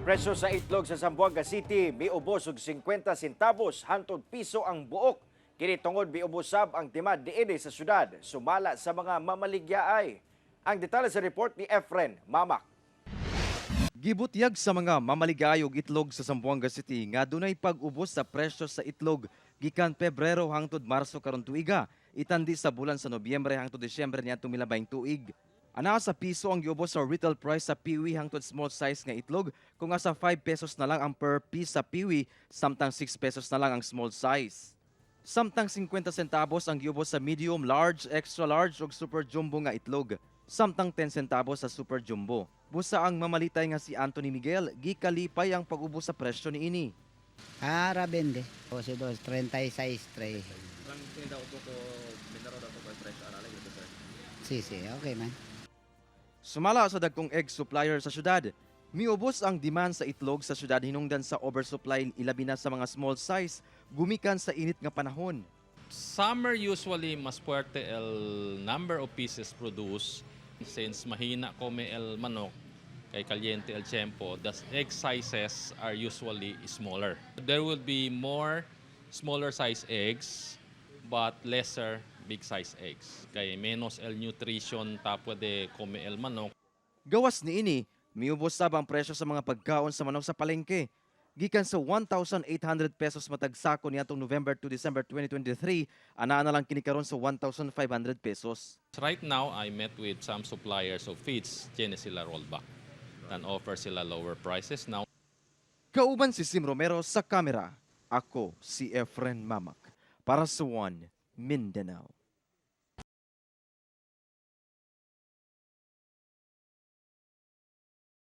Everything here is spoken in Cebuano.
Presyo sa itlog sa Zamboanga City miubos og 50 centavos hantod piso ang buok. Kini tungod miubos sab ang demand niini sa syudad sumala sa mga mamaligyaay. Ang detalye sa report ni Efren Mamak. Gibutyag sa mga mamaligay og itlog sa Zamboanga City nga dunay pag-ubos sa presyo sa itlog gikan Pebrero hangtod Marso karon tuiga, itandi sa bulan sa Nobyembre hangtod Disyembre niadtong milabayng tuig. Anaa sa piso ang giubos sa retail price sa piwi hangtod small size nga itlog, kung asa 5 pesos na lang ang per piece sa piwi samtang 6 pesos na lang ang small size. Samtang 50 centavos ang giubos sa medium, large, extra large ug super jumbo nga itlog. Samtang 10 centavos sa super jumbo. Busa ang mamalitay nga si Anthony Miguel, gikalipay ang pag-ubos sa presyo niini. Ah, vende. 12, 2, 36, 3. Sí, okay man. Sumala sa dagkong egg supplier sa syudad, miubos ang demand sa itlog sa syudad hinungdan sa oversupply, ilabi na sa mga small size, gumikan sa init nga panahon. Summer, usually mas fuerte el number of pieces produced since mahina come el manok kay caliente el tiempo. The egg sizes are usually smaller. There will be more smaller size eggs but lesser big size eggs. Kay menos el nutrition ta puede come el manok. Gawas niini, miubos sab ang presyo sa mga pagkaon sa manok sa palengke. Gikan sa 1,800 pesos matag sako niadtong November to December 2023, anaa na lang kini karon sa 1,500 pesos. Right now, I met with some suppliers of feeds. Tiene sila rollback. And offer sila lower prices now. Kauban si Sim Romero sa kamera. Ako si Efren Mamak para sa One Mindanao.